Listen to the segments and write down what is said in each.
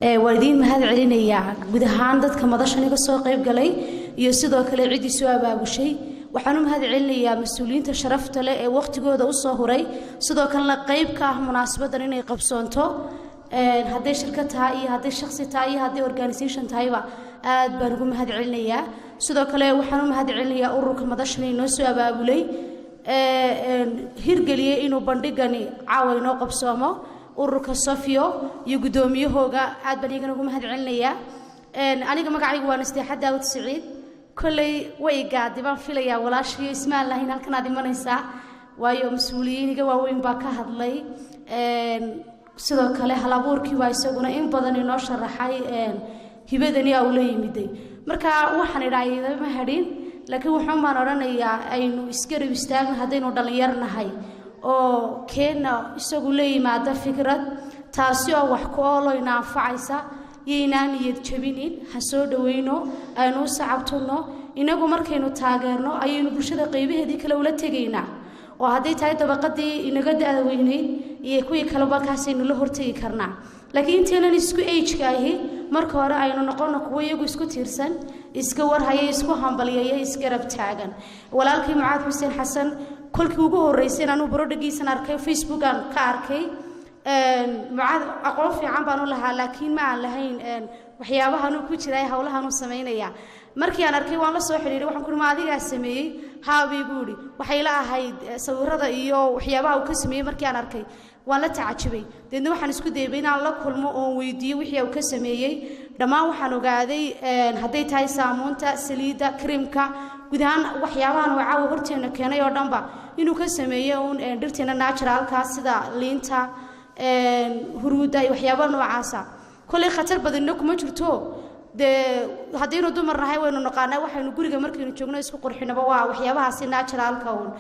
Waan idiin mahad celinayaa guud ahaan dadka madashan iga soo qayb galay iyo sidoo kale ciddii soo abaabushay. Waxaan u mahad celinayaa mas-uuliyiinta sharafta leh ee wakhtigooda usoo huray, sidoo kalena qayb ka ah munaasabaddan inay qabsoonto. Hadday shirkad tahay iyo hadday shakhsi tahay iyo hadday organisation tahayba, aad baan ugu mahad celinayaa. Sidoo kale waxaan u mahad celinayaa ururka madashan inoo soo abaabulay, hirgeliyey inuu bandhigani caawa inoo qabsoomo, ururka Sofio iyo guddoomiyahooga, aad baan iyagana ugu mahad celinayaa. Aniga magacaygu waa Nasteexa Daawud Siciid. Kolley way gaadi baan filayaa walaashayo ismaan lahayn halkan aad imanaysaa, waayo mas-uuliyiin iga waaweyn baa ka hadlay. Sidoo kale halabuurkii baa isaguna in badan inoo sharaxay hibadani aa ula yimiday. Marka waxaan idhaa idama hadhin, laakiin wuxuun baan odhanayaa aynu isgarab istaagno haddaynu dhallinyar nahay, oo keenna isagu la yimaada fikrad taasi oo wax ku oolo ina anfacaysa, yaynaan niyad jabinin, ha soo dhoweyno, aynu u sacabtunno. Inagu markaynu taageerno ayaynu bulshada qaybaheedii kale ula tegaynaa, oo hadday tahay dabaqadii inaga da-da weyneyd iyo kuwii kaleba kaasaynu la hortegi karnaa. Laakiin intaynan isku ageka ahi, marka hore aynu noqono kuwo iyagu isku tiirsan, iska warhaya, isku hambalyaya, isgarab taagan. Walaalkii Mucaad Xuseen Xasan, kolkii ugu horreysay anuu productgiisan arkay Facebookan ka arkay. Mucaad aqoon fiican baan u lahaa, laakiin ma aan lahayn waxyaabahanuu ku jira, howlahanuu samaynaya. Markii aan arkay waan la soo xidhiiray, waxaan ku uhi, "Ma adigaa sameeyey?" "Haa," buu ihi. Waxay la ahayd sawirada iyo waxyaabaha uu ka sameeyey. Markii aan arkay waan la tacajubay. Deedna waxaan isku dayay inaan la kulmo oon weydiiyo wixii uu ka sameeyey. Dhammaan waxaan ogaaday hadday tahay saamuunta, saliidda, creamka, guud ahaan waxyaabahan uu caawa horteena keenay oo dhanba inuu ka sameeyey uun dhirteena naturalka, sida liinta, huruudda iyo waxyaaba noocaasa. Kolley khatar badanna kuma jirto. Dee haddaynu dumar nahay waynu naqaanaa waxaynu guriga markaynu joogno isku qurxinaba, waa waxyaabahaasi naturalka uun.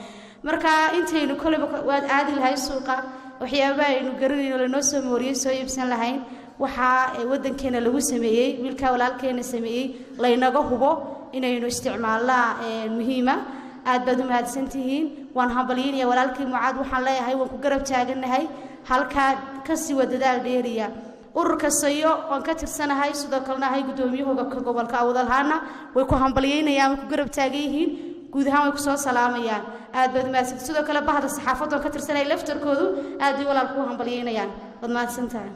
Marka intaynu kolleyba waad aadi lahay suuqa, waxyaabaha aynu garanayno lanoo soo mooriyey soo iibsan lahayn, waxaa waddankeena lagu sameeyey, wiilkaa walaalkeena sameeyey, laynaga hubo inaynu isticmaalnaa muhiima. Aad baad u mahadsantihiin. Waan hambalyaynaya walaalkii Mucaad. Waxaan leeyahay waan ku garab taagannahay, halkaa kasii wa dadaal dheeriya. Ururka Sayo waan ka tirsanahay, sidoo kalena ahay guddoomiyahooga ka gobolka Awdalhaana, way ku hambalyaynayaan, way ku garab taagan yihiin, guud ahaan way kusoo salaamayaan. Aad baad umahadsantahay. Sidoo kale bahda saxaafadda waan ka tirsanahay, laftarkoodu aad bay walaal kuu hambalyaynayaan. Waad mahadsantahay.